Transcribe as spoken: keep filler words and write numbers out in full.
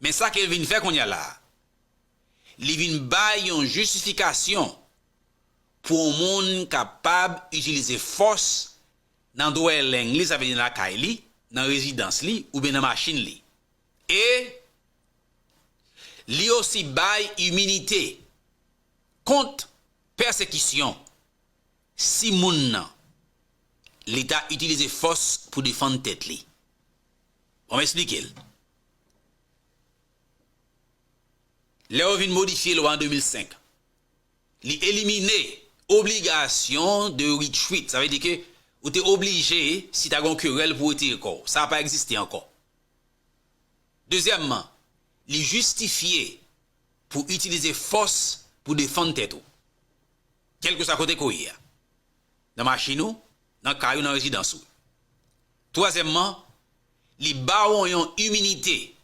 Men sa ke l vin fè kounye a la a, li vin bay yon jistifikasyon pou yon moun kapab itilize fòs nan dwèleng li, sa vle di nan lakay li, nan rezidans li, oubyen nan machin li. E li osi bay iminite kont pèsekisyon si moun nan li ta itilize fòs pou defann tèt li. Bon, m eksplike l. Lè yo vin modifye lwa an de mil senk, li elimine obligasyon de retreat. Sa vle di ke ou te oblije, si ta gen yon kerèl, pou retire kò w. Sa pa egziste ankò. Dezyèmman, li jistifye pou itilize fòs pou defann tèt ou. Kèlkeswa kote ke w ye a. Nan machin ou, nan kay ou, nan rezidans ou. Twazyèmman, li ba w yon iminite